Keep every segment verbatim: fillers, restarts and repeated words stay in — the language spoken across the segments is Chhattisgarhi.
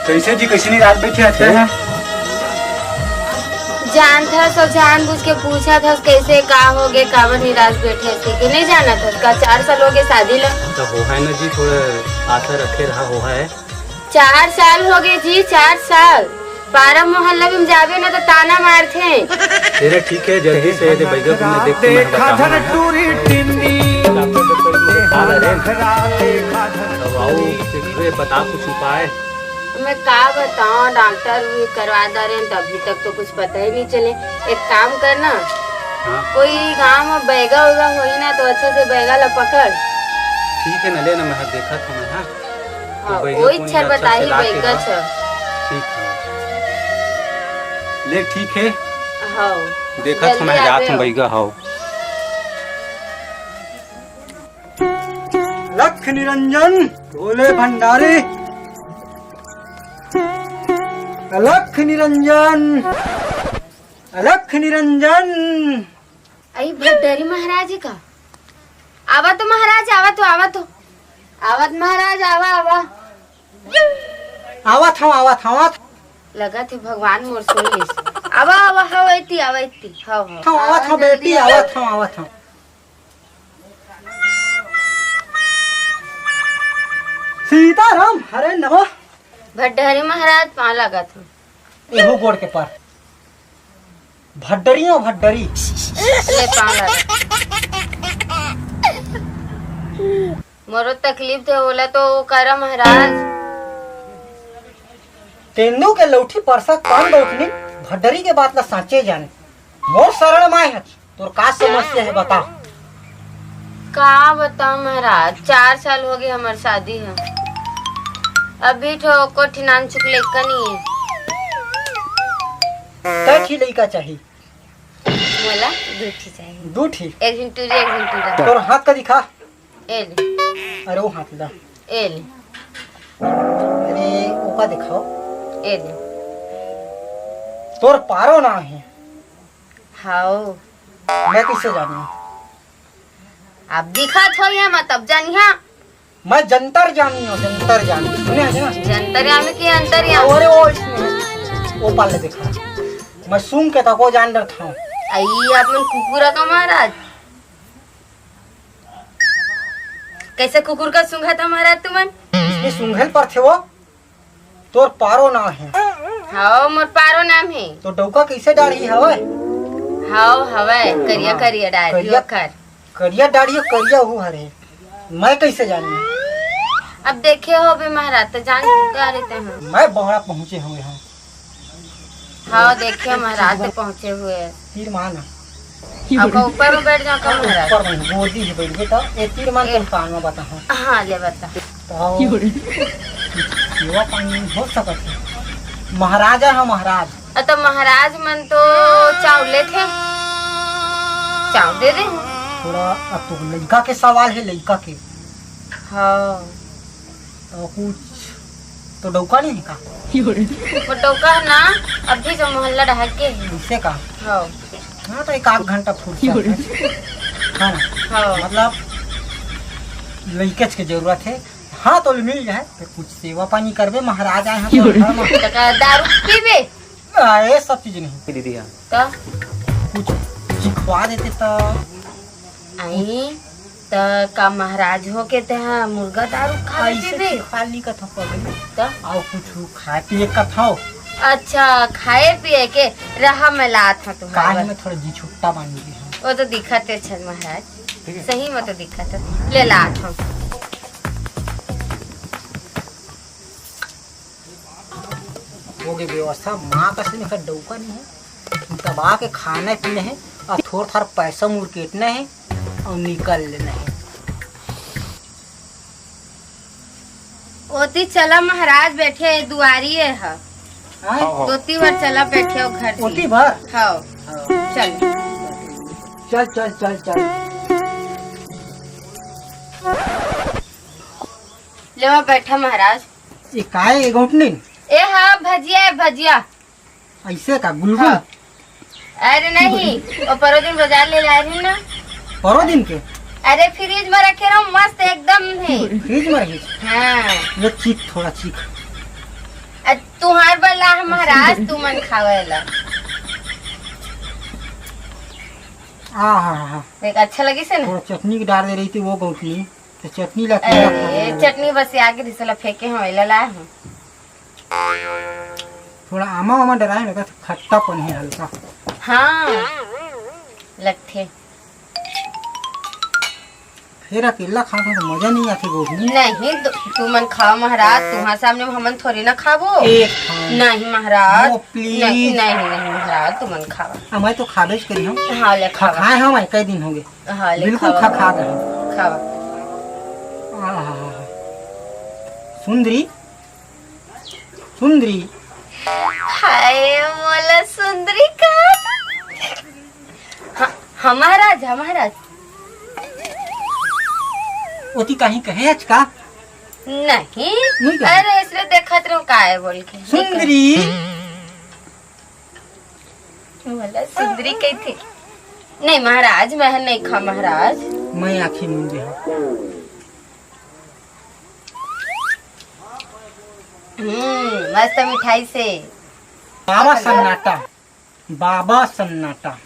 कैसे जी, कैसे निराश बैठे हस? जानत हस, सब जानबूझ के पूछत हस, कैसे का होगे, काबर निराश बैठे हस, के नहीं जानत हस का? चार साल होगे शादी ला। तो होहे ना जी, थोड़ा आशा रखे रहा, होहे। चार साल होगे जी, चार साल। पारा मोहल्ला में जाबे ना तो ताना मारथे। तेरे ठीक है, जल्दी से ये बैगा को मैं देख के मैं बताऊँ। टूरी टिन्नी, देखा धर टूरी टिन्नी। अब आओ, बता कुछ उपाय। मैं का बताऊं, डॉक्टर भी करवा डारेन, तो अभी तक तो कुछ पता ही नहीं चले। एक काम करना, हाँ। कोई गांव में बैगा उगा होई ना, तो अच्छे से बैगा ला पकड़। ठीक है ना, ले ना, मैं देखत हूँ मैं, हाँ। हाँ, तो बैगा वही कोनी अच्छा से बैगा ला। छ। ठीक है। ले, ठीक है। हाँ। देखत हूँ मैं, जात हूँ बैगा, हाँ। लख निरंजन भोले भंडारी, अलख निरंजन, अलख निरंजन। आई भड्डरी महाराज का। आवा तो महाराज, आवा तो, आवा तो। आवत महाराज, आवा, आवा। आवत हूँ, आवत हूँ, आवत। लगत हे भगवान मोर सुन लिस। आवा, आवा, हव एती, आवा एती, हव, हव। हव, आवत हूँ बेटी, आवत हूँ, आवत हूँ। सीताराम हरे नमः। भड्डरी महाराज पाँव लागत हूँ। एहू गोड़ के पर। भड्डरी हो भड्डरी। ले पाँव लागत। मोरो तकलीफ थे ओला तो वो करा महाराज। तेंदू के लौठी परसा कौन गौठनी भड्डरी के बात ला साँचे जाने। मोर शरण माय हच। तोर का समस्या हे, बता। का बताओ महाराज, चार साल होगे हमर शादी हे, अभी ठो एको ठी नानचुक लइका नइ हे। कै ठी लइका चाही? मोला दू ठी चाही। दू ठी? एक झन टूरी, एक झन टूरा। तोर हाथ का दिखा। ए ले। अरे वो हाथ ला। ए ले। अरे ओका दिखाओ। ए ले। तोर पारो ना हे। हाओ। मैं कइसे जानूं? अब दिखत हो यहाँ, मैं तब जानिहा। मैं जंतर जानी हूँ, जंतर जानी। सुने हस ना? जंतर यामी के अंतर यामी? अरे वो इसमें, वो पाले देखा। मैं सूंघ के तको जान डरत हूँ। आई आप मन कुकुरा का महाराज। कैसे कुकुर का सूंघा था महाराज तुमन? इसमें सूंघल पर थे वो। तोर पारो नाम हे। हाव, मोर पारो नाम हे। तो डौका कैसे डाढ़ी हवय? हाव, हवय, करिया हाँ, करिया डाढ़ी करिया, ओकर। करिया डाढ़ी, करिया हू हरे। मैं कैसे जानूं? अब देखे होबे महाराज, तो जान डारे ते हूँ। मैं बहरा पहुँचे हुए हूँ। हाव, देखे महाराज तो पहुँचे हुए। तीर मान। अब ऊपर में बैठ जाओ का महाराज? ऊपर में गोदी में बैठ बेटा, ये तीर मान के कान में बता हूँ। हाँ, ले बता। तो सेवा पानी हो सकत हे। महाराजा हा महाराज। अ, तो महाराज मन तो चाव लेथे, चाव दे दे। थोड़ा अब तो लइका के सवाल हे, लइका के। हाँ। तो कुछ तो डौका नहीं हे का? वो डौका ना, अभी जो मोहल्ला डहर के हे। इसे का? हाँ। हाँ, तो एक आध घंटा फुर्सत हे। हाँ ना? हाँ। मतलब लइकेच के जरूरत हे। हाँ, तो मिल जाए, फिर कुछ सेवा पानी करबे, महाराज आए हैं तो घर में। तो का दारू पीबे? आ, ये सब चीज नहीं। दीदी, हाँ। तो? कुछ चिखवा देते तो। आई, तो का महाराज हो के ते हाँ मुर्गा दारू खा ऐसे पीबे? चिखवा ली का था पगली। तो? आओ कुछ खाए पिए का था। अच्छा, खाए पिए के रहा, मैं लात हूँ तुम्हारे काहे बर। में थोड़ा जी छुट्टा बांध दी है। वो तो दिखत हे छन महाराज। ठीक है। सही में तो दिखत हे। ले लात हूँ। हो गई व्यवस्था, माँ का से निकर डौका नहीं है। दबा के खाना पीना है और थोड़ा थार पैसा मुरकेटना है और निकल लेना है। ओती चला महाराज, बैठे दुआरी है। हाँ? हाँ, हाँ। दोती बर चला, बैठे हो घर से। ओती बर? हाँ। हाँ। चल। चल, चल, चल, चल। लेवा बैठा महाराज। ये काय है, गौटनी? ए हाँ, भजिया है, भजिया। ऐसे का, गुलगुल? हाँ। अरे नहीं, वो परो दिन बाजार ले लाए रहे ना। परो दिन के? अरे फ्रिज में रखे रहो, मस्त एकदम है। फ्रिज में रखे? हाँ। ये चीख, थोड़ा चीख। अ, तुहार बर लाहे हँव महाराज, तुमन खावय ला। आ हा हा। देख, अच्छा लगिस हे ना? थोड़ा चटनी के डार दे रही थी वो गौटनी, तो चटनी ला कीड़ा खा अरे, गया। चटनी बस आगे रिसला फेंके हँव, एला लाहे हँव। थोड़ा आमा वामा डराए ना, खट्टापन है हल्का। हाँ, लगथे। फेर अकेला खात हँव तो मजा नहीं आथे गोभी। नहीं, तु-, तुमन खाव महाराज, तुहार सामने में हमन थोड़ी ना खाबो। एक खाओ। नहीं महाराज। No, please। नहीं, नहीं, नहीं महाराज, तुमन खावा। आ, मैं तो खाबेच करी हँव। हाँ, ले खा खावा। खाए हँव, कई दिन होगे। हाँ, ले बिल्कुल खावा। खा, खा गए हँव। खावा। आहा। सुंदरी, सुंदरी। हाय, मोला सुंदरी का? हाँ, हाँ, महाराज, हाँ, महाराज। ओती कहीं कहे हच का? नहीं। नहीं कहे? अरे, इसलिए देखत रहूं, का है बोल के। सुंदरी। बोला, सुंदरी कही थी। नहीं, महाराज, मैं नहीं खा, महाराज। मैं आँखी मूंद दे हूँ। हम्म, मस्त मिठाई से। बाबा सन्नाटा, बाबा सन्नाटा।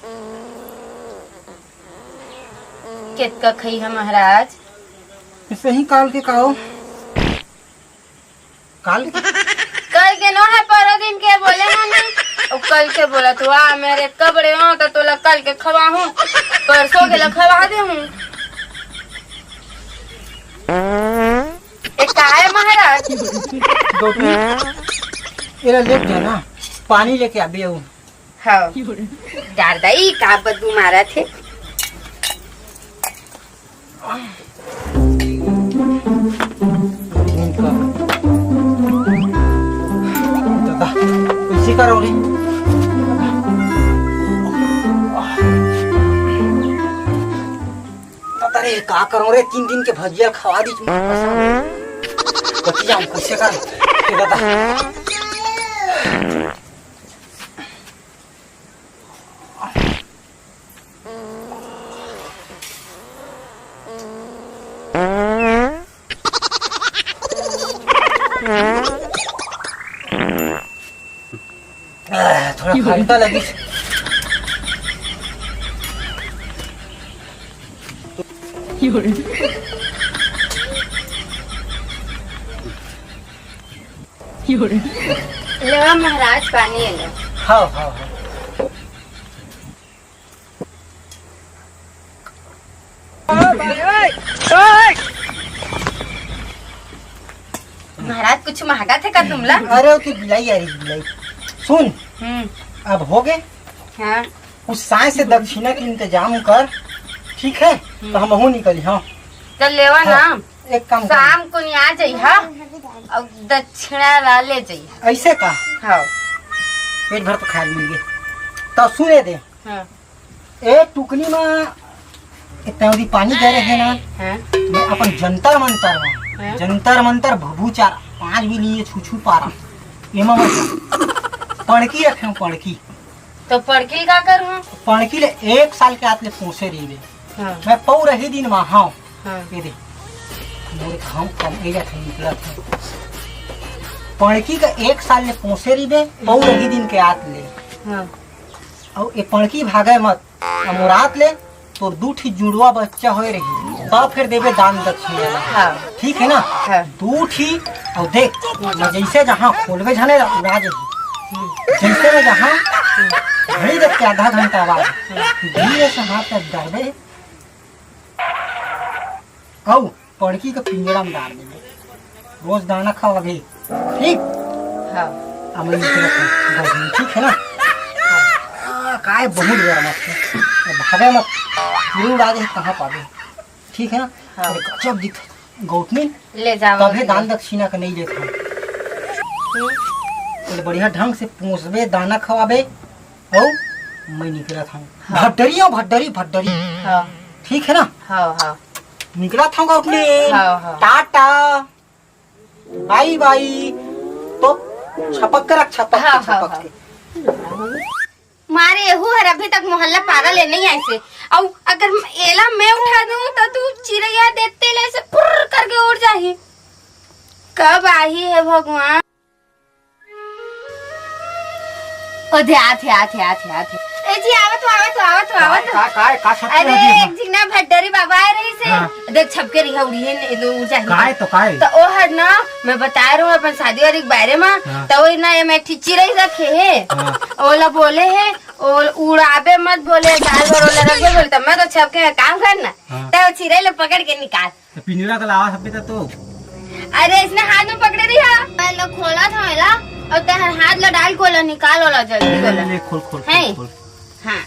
केतका खई है महाराज? सही काल के काओ? काल के? कल के नो है, परो दिन के बोले हन। ओ कल के बोला तू, आ मेरे कबड़े हो तो तोला कल के खवा हूँ, परसों के ला खवा दे हूँ। ए, का है महाराज? गोपी, एला लेके जा ना, पानी लेके आ बेऊ। हाँ। दारदाई का बदबू मारा थे। दादा, इसी करो रे। पता नहीं का करूं रे, तीन दिन के भजिया खवा दी तुमने कसम। कति जाऊं, कैसे करूं? ये बता। आह, थोड़ा हल्का लगी। लेवा महाराज पानी एलो। हाँ, हाँ, हाँ। महाराज, कुछ महका थे का तुमला? अरे, वो तो बिलाई आ रही, बिलाई। सुन, हम्म। अब हो गए। हाँ। उस साय से दक्षिणा के इंतजाम कर, ठीक है? हम्म। तो हम हूँ निकली, हाँ। चल लेवा हाँ। ना। एक काम कर। शाम को नहीं आ जाई, हाँ? और दक्षिणा ला ले जाई। ऐसे का? हाँ। पेट भर तो खाए मिल गए। तो सुने दे। हाँ। ए टुकनी मा इतना भी पानी दे रहे ना। हाँ। मैं अपन जंतर मंतर मा, हाँ। जंतर मंतर भभूचार पाँच भी लिए छू छू पारा। एमा मत पड़की रखे हूँ, पड़की। तो पड़की का करूँ? पड़की ले एक साल के आत ले पोसे रही बे। हाँ। मैं पौ रही दिन मा, हाँ। हाँ। ये दे। मोर घाम कम ए जाथे निकलत हे। पड़की का एक साल ले पोसे रही बे, पौ रही दिन के आत ले। हाँ। अउ ए पड़की भागे मत, अउ मोरात ले तोर दू ठी जुड़वा बच्चा होए रही, तब फिर देबे दान दक्षिणा। हाँ। ठीक है ना? हाँ। दू ठी, अउ देख, मैं जैसे जहाँ खोलबे झने उड़ा दे। हम्म। जैसे मैं जहाँ घड़ी देख के आधा घंटा बाद धीरे से हाथ में डालबे, अउ पड़की के पिंजरा में डाल देबे। रोज दाना खवाबे, ठीक? हाँ। अब मैं निकलत हूँ, ठीक है ना? हाँ। आ, काय बहुत गरम है। भागे मत, कीड़ा उड़ा दे, कहाँ पाबे? ठीक है ना? हाँ। अरे गजब दिख गौतमी, ले जाओ, तभे ले। दान दक्षिणा के नहीं लेत हूँ। हम्म। अरे बढ़िया ढंग से पोसबे, दाना खवाबे, अउ मैं निकलत हूँ। हाँ। भड्डरी हो, भड्डरी, भड्डरी। हाँ। ठीक है ना? हाँ, हाँ। निकलत हूँ गौतमी। हाँ, हाँ। टाटा। बाय बाय। तो छपक के रख, छपक के, हाँ, हाँ, छपक हाँ। के। मारे एहू हर अभी तक मोहल्ला पारा ले नहीं आइसे। अउ अगर एला मैं उठा दूँ तो तू चिरैया देखते ले से फुर्र करके उड़ जाही। कब आही है भगवान? ओ दे, आथे, आथे, आथे, आथे। ए जी, आवत हो, आवत हो, आवत हो, आवत हो। काय, काय, का छपके अरे, रहिस हे? एक झिन ना भड्डरी बाबा आए रहिस हे। हाँ। देख, छपके रहिस हे, उड़िए ने, दो उड़ जाही। काय तो काय? तो ओ हर ना, मैं बताए रहूं अपन शादी वाली के बारे में, हाँ। तो वो ना, ये मैं एक ठी चिरई रखे हे। हाँ। ओला बोले हे, ओ उड़ाबे मत बोले, साल भर ओला रखबे बोले, तो मैं तो छपके में काम करना। हाँ। तो चिरई ला पकड़ के निकाल। तो पिंजरा के लावा सबके तो। अरे, इसने हाथ में पकड़े रही है। मैं लो खोला था मेरा, और ते हाथ ला डाल के ओला निकाल ओला जल्दी ले, ओला। ले, ले, खोल, खोल, हैं? खोल, खोल। हाँ।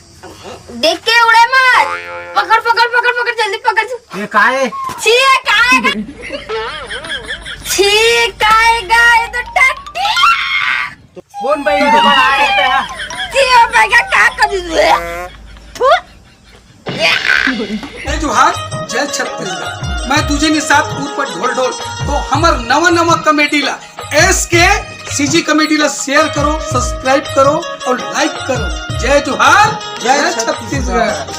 देख के उड़े मत। पकड़, पकड़, पकड़, पकड़, जल्दी पकड़। ये काय? छी, ये काय? छी, काय गाय तो टट्टी। कौन भैया हमारा आ जाता है? छी, ओ भैया, का कर दिए? थू। जय जोहार, जय छत्तीसगढ़। मैं तुझे निषाद उर्फ ढोल ढोल। तो हमर नवा नवा कॉमेडी ला एस के सीजी कॉमेडी ला शेयर करो, सब्सक्राइब करो और लाइक करो। जय जोहार, जय जय छत्तीसगढ़। छत्तीसगढ़।